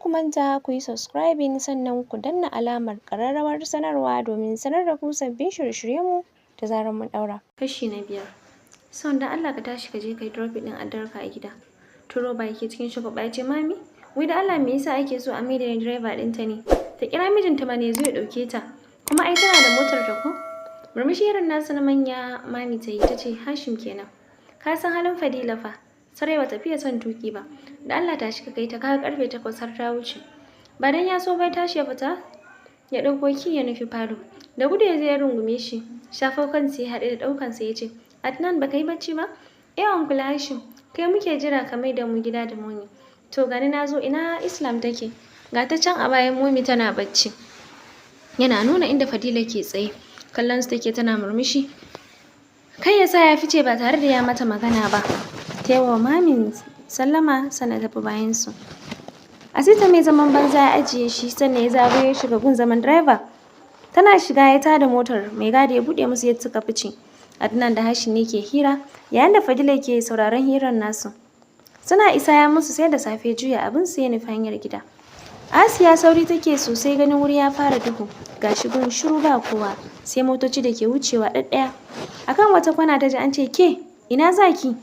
ku manta ku yi subscribing, sannan ku danna alamar ƙararrawar sanarwa domin sanar da ku sabbin shirye-shiryenmu da zarar mun ɗaura. Kashi na biyar. Son, da Allah ka tashi ka je ka yi dropping ɗin addarka a gida. Turo baki cikin shagwaɓa ya ce, "Mami, wai da Allah me yasa ake so a maida ni direba ɗinta ne? Ta kira mijinta mana ya zo ya ɗauke ta. Kuma ai tana da motar ta ko?" Murmushi irin nasu na manya mami ta yi, ta ce, "Hashim kenan. Ka san halin Fadila fa. Sarai ba ta fiye son tuki ba. Da Allah tashi ka kai ta, kaga karfe 8 har ta wuce." Ba dan ya so bai tashi ya fita ya ɗauko key ya nufi falo. Da gudu ya je ya rungume shi. Shafo kansa ya haɗe da ɗaukansa ya ce, "Adnan, ba ka yi bacci ba?" "Eh, Uncle Hashim, kai muke jira ka mai da mu gida da Momi." "To gani na zo, ina Islam take?" "Ga ta can a bayan Momi tana bacci." Yana nuna inda Fadila ke tsaye. Kallon su take tana murmushi. Kai ya sa ya fice ba tare da ya mata magana ba. Ta yi wa mamin sallama sannan tafi bayan su. Asita mai zaman banza ya ajiye shi, sannan ya zagayo ya shiga gun zaman driver. Tana shiga ya tada motar, mai gadi ya buɗe musu yadda suka fice. Adnan da Hashim ne ke hira, yayin da Fadila ke sauraron hirar nasu. Suna isa ya musu sai da safe, juya abin su ya nufi hanyar gida. Asiya sauri take sosai ganin wuri ya fara duhu. Gashi gun shiru, ba kowa, sai motoci da ke wucewa ɗaɗɗaya. Akan wata kwana ta ji an ce, "Ke, ina zaki?"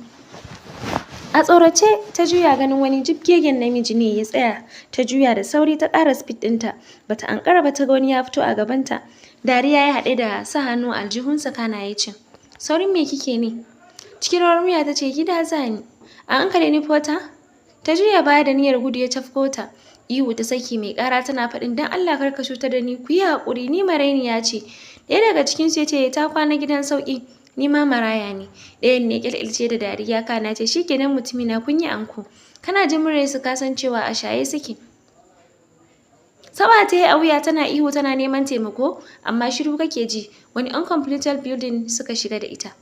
A tsorace ta juya ganin wani jibgegen namiji ne ya tsaya. Ta juya da sauri ta ƙara speed ɗinta. Bata ankara ba ta ga wani ya fito a gabanta. Dariya ya haɗe da sa hannu aljihunsa, kana ya ce, "Saurin me kike ne?" Cikin rawar murya ta ce, "Gida zani." A hankali nufo ta. Ta juya baya da niyyar gudu, ya cafko ta. Ihu ta saki mai ƙara tana faɗin, "Dan Allah kar ka cutar da ni, ku yi haƙuri, ni marainiya ce." Ɗaya daga cikinsu ya ce, "Ta kwana gidan sauƙi, ni ma maraya ne." Ɗayan ne ƙyalƙyalce da dariya, kana ce, "Shikenan mutumina, kun yi anko." Kana jin muryarsu ka san cewa a shaye suke. Saba ta yi a wuya tana ihu tana neman taimako, amma shiru kake ji. Wani uncompleted building suka shiga da ita.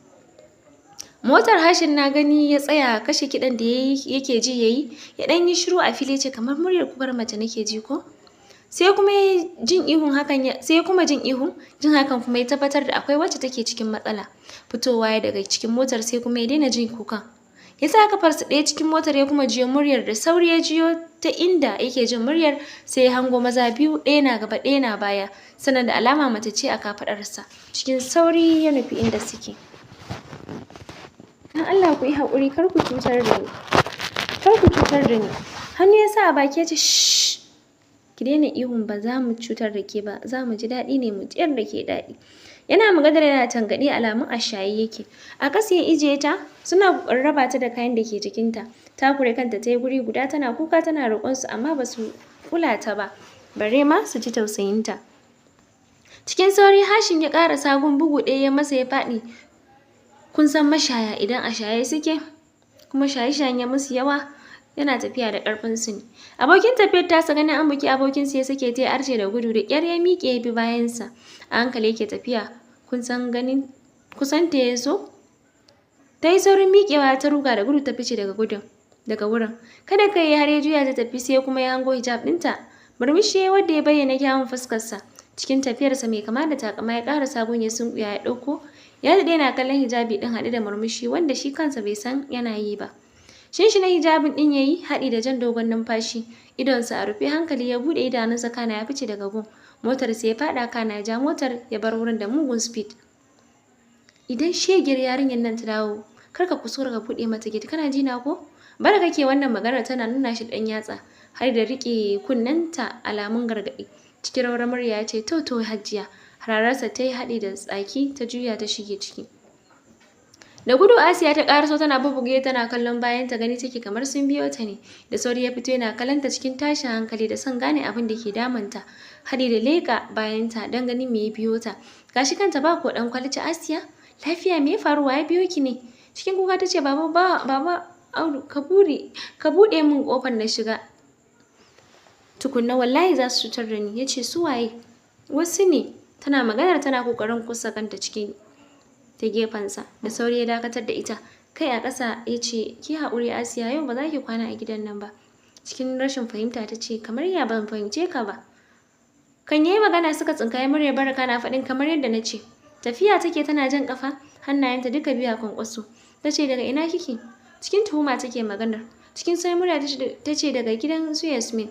Motar Hashin na gani ya tsaya, kashe kiɗan da yake ji yayi, ya ɗan yi shiru a fili ce, "Kamar muryar kukar mace nake ji ko?" Sai kuma jin ihun hakan ya sai kuma jin ihun, jin hakan kuma ya tabbatar da akwai wacce take cikin matsala. Fitowa ya daga cikin motar, sai kuma ya daina jin kukan. Ya sa kafarsa ɗaya cikin motar, ya kuma jiyo muryar. Da sauri ya jiyo ta inda yake jin muryar, sai ya hango maza biyu, ɗaya na gaba, ɗaya na baya, sannan da alama mace ce a kafaɗarsa. Cikin sauri ya nufi inda suke. "Dan Allah ku yi haƙuri, kar ku cutar da ni. Kar ku cutar da ni." Hannu ya sa a baki ya ce, "Shh, ki daina ihun, ba za mu cutar da ke ba, za mu ji daɗi ne, mu jiyar da ke daɗi." Yana maganar yana tangaɗi, alamun a shaye yake. A ƙasa ya ijiye ta, suna ƙoƙarin raba ta da kayan da ke jikinta. Takure kanta ta yi guri guda tana kuka tana roƙon su, amma ba su kula ta ba, bare ma su ji tausayinta. Cikin sauri Hashin ya ƙarasa gun, bugu ɗaya ya masa ya faɗi. Kun san mashaya idan a shaye suke, kuma shaye-shayen ya musu yawa, yana tafiya da ƙarfin su ne. Abokin tafiyar tasa ganin an bugi abokinsa ya sake ta ya arce da gudu. Da ƙyar ya miƙe ya bi bayansa. A hankali yake tafiya. Kun san ganin kusanta ya zo. Ta yi saurin miƙewa ta ruga da gudu ta fice daga gudun daga wurin. Kada kai har ya juya ta tafi, sai kuma ya hango hijab ɗinta. Murmushi ya wanda ya bayyana kyawun fuskarsa. Cikin tafiyarsa mai kama da takama ya ƙarasa gun, ya sunkuya ya ɗauko. Ya daɗe yana kallon hijabi ɗin haɗe da murmushi wanda shi kansa bai san yana yi ba. Shinshina hijabin ɗin ya yi haɗi da jan dogon numfashi. Idonsa a rufe hankali ya buɗe idanunsa, kana ya fice daga gun. Motar sai ya faɗa, kana ya ja motar ya bar wurin da mugun speed. "Idan shegiyar yarinyar nan ta dawo, kar ka kuskura ka buɗe mata gate, kana ji na ko?" Baraka ke wannan maganar tana nuna shi ɗan yatsa har da riƙe kunnenta alamun gargaɗi. Cikin rawar murya ya ce, "To to, Hajiya." Hararsa ta yi haɗi da tsaki, ta juya ta shige ciki. Da gudu Asiya ta ƙaraso tana bubbuge tana kallon bayan ta, gani take kamar sun biyo ta ne. Da sauri ya fito yana kallon ta cikin tashin hankali da son gane abin da ke damunta, haɗi da leƙa bayanta don ganin me ya biyo ta. Gashi kanta ba ko ɗan kwali. "Asiya, lafiya? Me ya faru? Wa ya biyo ki ne?" Cikin kuka ta ce, "Baba, ba baba Audu, ka buɗe min ƙofar na shiga tukunna, wallahi za su cutar da ni." Ya ce, "Su waye?" "Wasu ne." Tana maganar tana ƙoƙarin kusa kanta cikin ta gefensa. Da sauri ya dakatar da ita. Kai a ƙasa ya ce, "Ki haƙuri Asiya, yau ba za ki kwana a gidan nan ba." Cikin rashin fahimta ta ce, "Kamar ya? Ban fahimce ka ba." Kan yayi magana suka tsinkayi muryar Baraka na faɗin, "Kamar yadda na ce." Tafiya take tana jan ƙafa, hannayenta duka biyu a kwankwaso. Ta ce, "Daga ina kike?" Cikin tuhuma take maganar. Cikin sai murya ta ce, "Daga gidan su Yasmin."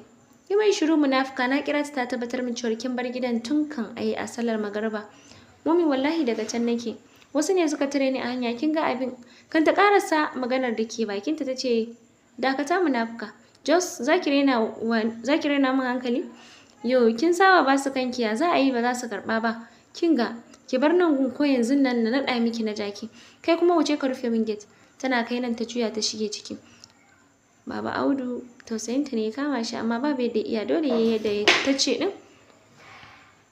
Yi mai shiru munafuka, na kira ta tabbatar min cewar kin bar gidan tun kan ayi a sallar magariba. Mummy, wallahi daga can nake. Wasu ne suka tare ni a hanya, kin ga abin. Kan ta karasa maganar da ke bakinta ta ce, "Dakata munafuka. Jos, zaki raina min hankali? Yo, kin saba ba su kanki, ya za a yi ba za su karɓa ba? Kin ga, ki bar nan gun ko yanzu nan na naɗa miki na jaki. Kai kuma wuce ka rufe min gate." Tana kai nan ta juya ta shige ciki. Baba Audu tausayinta ne ya kama shi, amma babu yadda iya, dole yayi yadda ta ce din.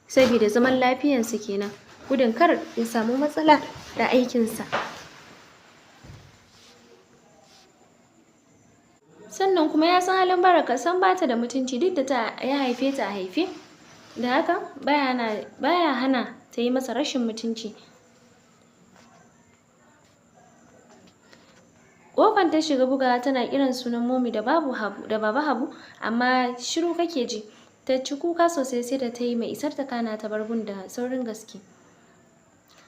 Saboda zaman lafiyansa kenan. Gudun kar ya samu matsala da aikinsa. Sannan kuma ya san halin Baraka, san bata da mutunci duk da ta ya haife ta a haife. Da haka baya hana ta yi masa rashin mutunci. Kofan ta shiga bugawa tana kiran sunan Momi da babu Habu da Baba Habu, amma shiru kake ji. Ta ci kuka sosai sai da ta yi mai isar ta, kana ta bar gun da saurin gaske.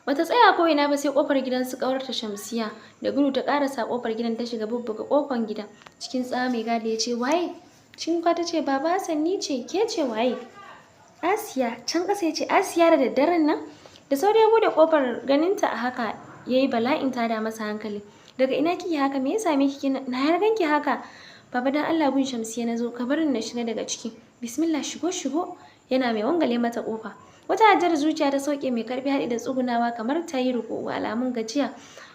Bata tsaya ko ina ba sai kofar gidan su ƙawarta Shamsiya. Da gudu ta ƙarasa kofar gidan, ta shiga bubbuga kofar gidan. Cikin tsawa mai gadi ya ce, "Waye?" Cikin kuka ta ce, "Baba Hassan, ni ce, ke ce waye?" "Asiya." Can ƙasa ya ce, "Asiya da daddaren nan?" Da sauri ya buɗe kofar, ganinta a haka yayi bala'in tada masa hankali. "Daga ina kike haka? Me ya same ki? Kina na har ganki haka?" "Baba, dan Allah gun Shamsiya na zo, ka bar ni na shiga daga ciki." "Bismillah, shigo shigo." Yana mai wangale mata kofa. Wata ajiyar zuciya ta sauke mai karfi haɗi da tsugunawa kamar ta yi ruku'u, alamun gajiya.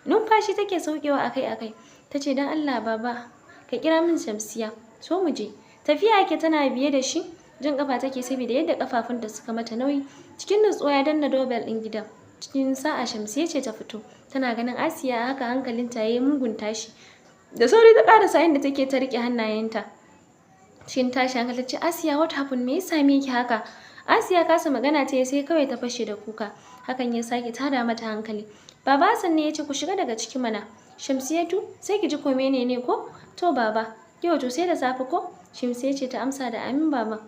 Numfashi take saukewa akai-akai. Ta ce, "Dan Allah baba, ka kira min Shamsiya. So mu je." Tafiya ake tana biye da shi. Jin kafa take saboda yadda kafafunta suka mata nauyi. Cikin nutsuwa ya danna doorbell ɗin gidan. Cikin sa'a Shamsiya ce ta fito. Tana ganin Asiya haka hankalinta ya yi mugun tashi. Da sauri ta ƙarasa inda take ta riƙe hannayenta. Cikin tashi hankali ta ce, "Asiya, what happened? Me ya same ki haka?" Asiya kasa magana ta yi, sai kawai ta fashe da kuka. Hakan ya sake tada mata hankali. Baba Hassan ne ya ce, "Ku shiga daga ciki mana. Shamsiyatu, sai ki ji ko menene ko?" "To baba." "Yau to sai da safe ko?" Shamsiya ce ta amsa da, "Amin baba."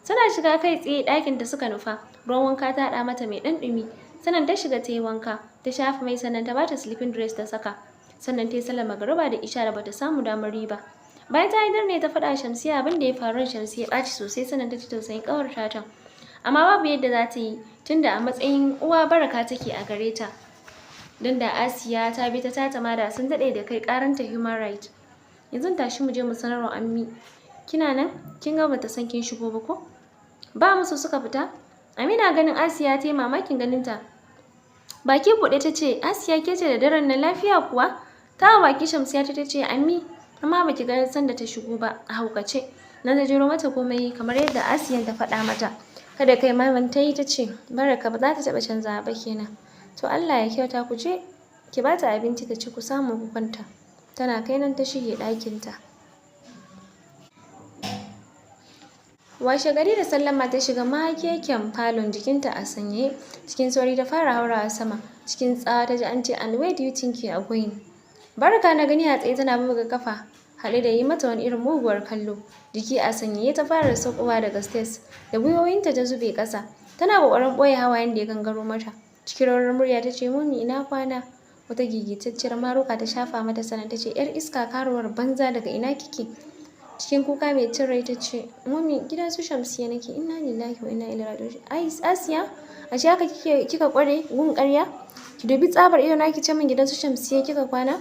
Tana shiga kai tsaye ɗakin da suka nufa. Ruwan wanka ta haɗa mata mai ɗan ɗumi. Sannan ta shiga ta yi wanka. Ta shafa mai, sannan ta bata sleeping dress ta saka. Sannan ta yi sallar magariba da isha da bata samu damar yi ba. Bayan ta idar ne ta faɗa Shamsiya abin da ya faru. Shamsiya ya ɓaci sosai, sannan ta ji tausayin ƙawar tata. Amma babu yadda za ta yi, tunda a matsayin uwa Baraka take a gare ta. Don da Asiya ta bi ta tata ma, da sun daɗe da kai ƙaranta human right. "Yanzu tashi mu je mu sanarwa Ammi. Kina nan, kin ga bata san kin shigo ba ko?" Ba musu suka fita. Amina ganin Asiya ta yi mamakin ganinta. Baki buɗe ta ce, "Asiya, ke ce da daren nan, lafiya kuwa?" Ta baki Shamsiya ta ce, "Ammi, amma baki ga sanda ta shigo ba a haukace." Nan ta jero mata komai kamar yadda Asiyan ta faɗa mata. Kada kai maman ta yi ta ce, "Baraka ba za ta taɓa canzawa ba kenan. To Allah ya kyauta, ku je ki ba ta abinci ta ci, ku samu ku kwanta." Tana kai nan ta shige ɗakinta. Washe gari da sallama ta shiga makeken falon, jikinta a sanyaye. Cikin sauri ta fara haurawa sama. Cikin tsawa ta ji an ce, "And where do you think you are going?" Baraka na gani a tsaye tana buga kafa, haɗe da yi mata wani irin muguwar kallo. Jiki a sanyaye ta fara saukowa daga stairs, da gwiwowinta ta zube ƙasa. Tana ƙoƙarin ɓoye hawayen da ya gangaro mata. Cikin rawar murya ta ce, "Mummy, ina kwana?" Wata gigitacciyar maruka ta shafa mata, sannan ta ce, "Yar iska, karuwar banza, daga ina kike?" Cikin kuka mai cin rai ta ce, "Mummy, gidan su Shamsiya nake." "Inna lillahi wa inna ilaihi raji'un. Ai Asiya, ashe haka kike, kika kware gun ƙarya? Ki dubi tsabar ido na ki ce min gidan su Shamsiya kika kwana."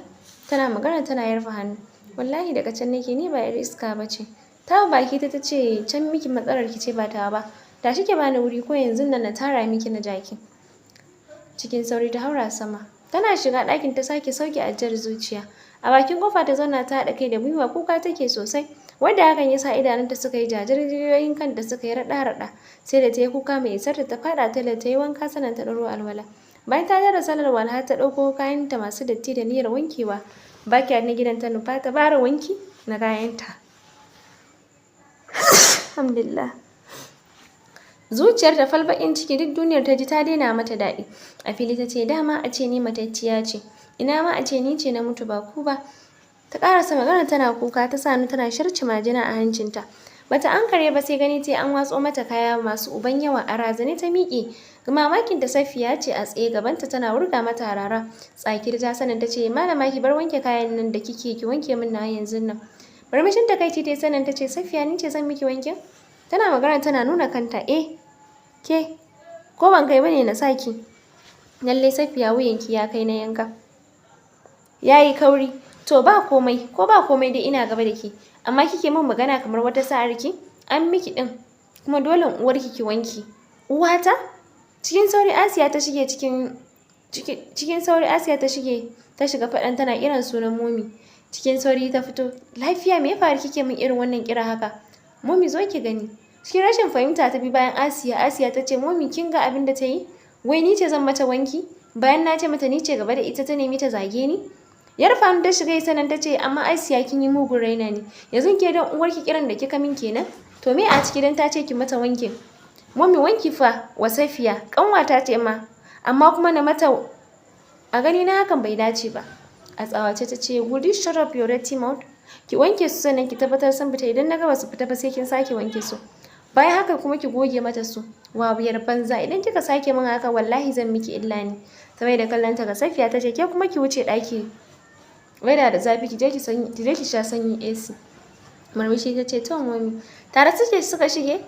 Tana magana tana yarfa hannu. "Wallahi daga can nake, ni ba yar iska ba ce." Ta baki ta ce, "Can miki matsalar ki ce ba tawa ba. Tashi ki bani wuri ko yanzu nan na tara miki na jaki." Cikin sauri ta haura sama. Tana shiga ɗakin ta sake sauke ajiyar zuciya. A bakin kofa ta zauna ta haɗa kai da gwiwa, kuka take sosai. Wanda hakan ya sa idanunta suka yi jajir, jijiyoyin kanta suka yi raɗa-raɗa. Sai da ta yi kuka mai isar ta faɗa toilet ta yi wanka, sannan ta ɗauro alwala. Bayan ta jera sallar walha, ta ɗauko kayanta masu datti da niyyar wankewa. Backyard na gidan ta nufa ta fara wanki na kayanta. Alhamdulillah. Zuciyar ta fal baƙin ciki, duk duniyar ta ji ta daina mata daɗi. A fili ta ce, "Dama a ce ni matacciya ce. Ina ma a ce ni ce na mutu ba ku ba." Ta ƙarasa magana tana kuka, ta sa hannu tana sharci majina a hancinta. Bata ankare ba sai gani tai an watso mata kaya masu uban yawa. A razane ta miƙe. Mamakin ta Safiya ce a tsaye gabanta tana wurga mata harara. Tsaki ta, sanin ta ce, "Malama, ki bar wanke kayan nan da kike, ki wanke min na yanzun nan." Murmushin takaici ta, sanin ta ce, "Safiya, ni ce zan miki wankin?" Tana magana tana nuna kanta. Eh, ke, ko ban kai bane na saki? Lallai Safiya, wuyanki ya kai na yanka. Yayi kauri. To ba komai, ko ba komai dai ina gaba da ke. Amma kike min magana kamar wata sa'ar ki? An miki din. Kuma dole uwarki ki wanki. Uwata? Cikin sauri Asiya ta shige ta shiga faɗan tana kiran sunan Momi. Cikin sauri ta fito. Lafiya, me ya faru kike min irin wannan kira haka? Momi, zo ki gani. Cikin rashin fahimta ta bi bayan Asiya. Asiya ta ce, "Momi, kin ga abin da ta yi? Wai ni ce zan mata wanki? Bayan na ce mata ni ce gaba da ita, ta nemi ta zage ni." Yarfa hannu ta shiga, sannan ta ce, "Amma Asiya, kin yi mugun raina ni. Yanzu ke don uwarki kiran da kika min kenan? To me a ciki dan ta ce ki mata wankin? Momi, wanki fa wa Safiya, kanwata ce ma. Amma kuma na mata, a gani na hakan bai dace ba." A tsawace ta ce, "Would you shut up your dirty mouth? Ki wanke su, sannan ki tabbatar sun fita. Idan na ga basu fita ba, sai kin sake wanke su. Bayan haka kuma ki goge mata su. Wawuyar banza, idan kika sake min haka, wallahi zan miki illa ne." Ta mai da kallon ta ga Safiya ta ce, "Ke kuma ki wuce ɗaki. Weather da zafi, ki je ki sha sanyi AC." Murmushi ta ce, "To Momi." Tare suke suka shige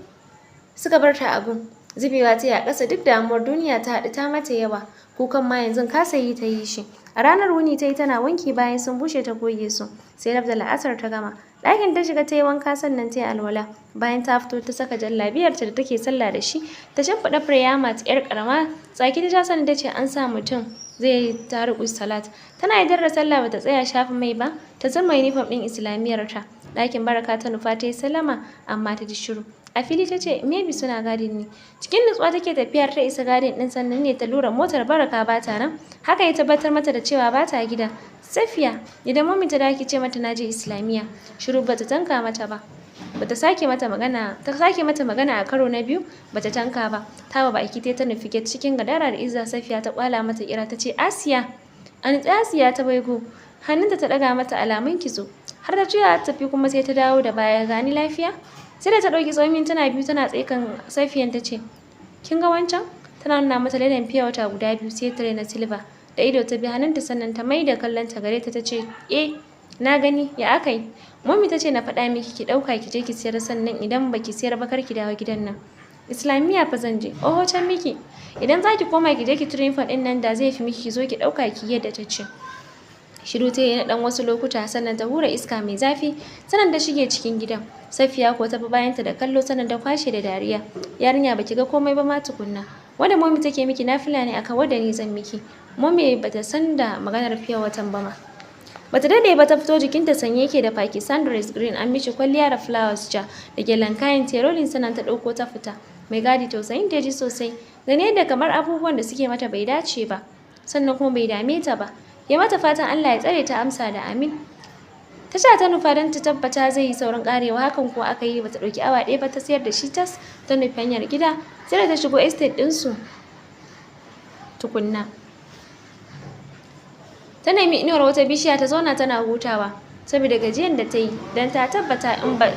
suka bar ta a gun. Zubewa ta yi a ƙasa, duk damuwar duniya ta haɗu ta mata yawa. Kukan ma yanzu kasa yi ta yi shi. A ranar wuni ta yi tana wanki, bayan sun bushe ta goge su. Sai dab da la'asar ta gama. Ɗakin ta shiga ta yi wanka, sannan ta yi alwala. Bayan ta fito, ta saka jallabiyarta da take sallah da shi. Ta shimfiɗa prayer mat 'yar ƙarama. Tsaki ta ja, sannan ta ce, "An sa mutum zai yi tariku salat." Tana idar da sallah, bata tsaya shafa mai ba. Ta zama uniform ɗin islamiyyar ta. Ɗakin Baraka ta nufa, ta yi sallama, amma ta ji shiru. A fili ta ce, "Maybe suna garden ne." Cikin nutsuwa take tafiyar ta isa garden ɗin, sannan ne ta lura motar Baraka ba ta nan. Haka ya tabbatar mata da cewa ba ta gida. "Safiya, idan Mummy ta dawo, ki ce mata na je Islamiyya." Shiru, bata tanka mata ba. Bata sake mata magana, ta sake mata magana a karo na biyu, bata tanka ba. Ta ba baki ta nufi gate cikin gadara da izza. Safiya ta kwala mata kira, ta ce, "Asiya." A nutse Asiya ta waigo. Hannunta ta ɗaga mata alamun ki zo. Har ta juya ta tafi kuma sai ta dawo da baya. "Gani, lafiya?" Sai da ta ɗauki tsawon mintuna 2 tana tsaye kan Safiyan ta ce, "Kin ga wancan?" Tana nuna mata ledan fiya wata guda biyu, sai tire na silver. Da ido ta bi hannunta, sannan ta mai da kallon ta gare ta, ta ce, "Eh, na gani, ya aka yi?" "Mummy ta ce na faɗa miki ki ɗauka ki je ki siyar, sannan idan baki siyar ba, kar ki dawo gidan nan." "Islamiyya fa zan je." "Oho, can miki. Idan za ki koma, ki je ki cire uniform ɗin nan da zai fi miki, ki zo ki ɗauka ki yadda ta ce." Shiru ta yi na ɗan wasu lokuta, sannan ta hura iska mai zafi, sannan ta shige cikin gidan. Safiya ko ta bi bayanta da kallo, sannan ta kwashe da dariya. "Yarinya, baki ga komai ba ma tukunna. Wanda Mommy take miki nafila ne akan wanda ni zan miki. Mommy bata san da maganar fiye watan ba ma." Bata dade ba ta fito, jikinta sanye yake da Pakistan dress green, an mishi kwalliya da flowers ja da gyalen kayan terolin, sannan ta ɗauko ta fita. Mai gadi tausayin ta ji sosai. Gane da kamar abubuwan da suke mata bai dace ba, sannan kuma bai dame ta ba. Ya mata fatan Allah ya tsare, ta amsa da amin. Ta sha ta nufa don ta tabbata zai yi saurin karewa, hakan kuwa aka yi. Bata ɗauki awa 1 ba ta sayar da shi tas, ta nufi hanyar gida. Sai da ta shigo estate ɗinsu tukunna. Ta nemi inuwar wata bishiya ta zauna tana hutawa saboda gajiyan da ta yi, don ta tabbata in ba